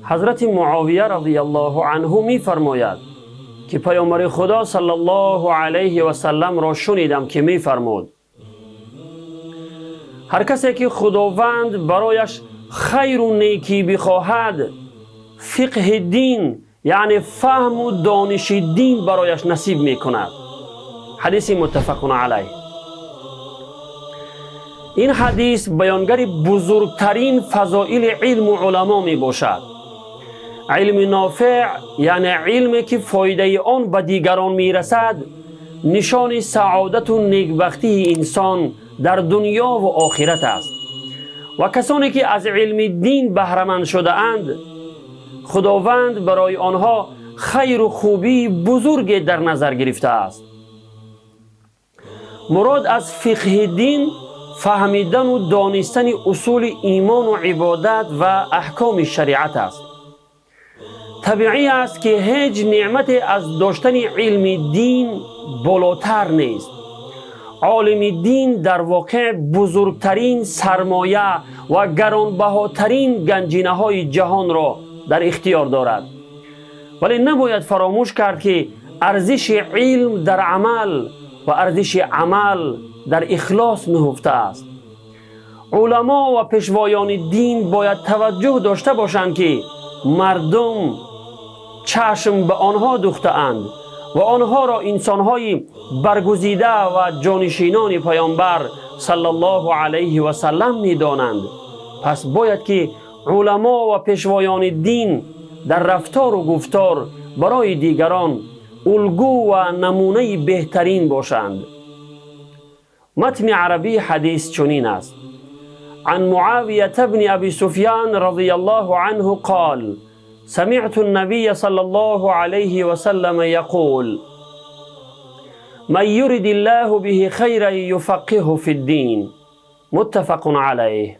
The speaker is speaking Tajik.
Ҳазрати Муовия разияллоҳу анҳу мефармояд, ки паёмбари Худо саллаллоҳу алайҳи васалламро шунидам, ки мефармуд: ҳар касе ки Худованд барояш хайру некӣ бихоҳад, фиқҳи дин, яъне фаҳму дониши дин барояш насиб мекунад. Ҳадиси муттафақун алайҳ. Ин ҳадис баёнгари бузургтарин фазоили илму уламо мебошад. Илми нофеъ, яъне илме ки фоидаи он ба дигарон мерасад, нишони саодату некбахтии инсон дар дунёву охират аст ва касоне ки аз илми дин баҳраманд шудаанд, Худованд барои онҳо хайру хубии бузурге дар назар гирифтааст. Мурод аз фиқҳи дин фаҳмидану донистани усули имону ибодат ва аҳкоми шариат аст. Табиӣ аст, ки ҳеҷ неъмате аз доштани илми дин болотар нест. Олими дин дар воқеъ бузургтарин сармоя ва гаронбаҳотарин ганҷинаҳои ҷаҳонро дар ихтиёр дорад. Вале набояд фаромӯш кард, ки арзиши илм дар амал ва арзиши амал дар ихлос нуҳуфта аст. Уламо ва пешвоёни дин бояд таваҷҷӯҳ дошта бошанд, ки мардум чашм ба онҳо духтаанд ва онҳоро инсонҳои баргузида ва ҷонишинони паёмбар саллаллоҳу алайҳи васаллам медонанд. Пас бояд ки уламо ва пешвоёни дин дар рафтору гуфтор барои дигарон улгӯ ва намунаи беҳтарин бошанд. Матни арабии ҳадис чунин аст: عن معاوية بن أبي سفيان رضي الله عنه قال: سمعت النبي صلى الله عليه وسلم يقول: من يرد الله به خيرا يفقهه في الدين. متفق عليه.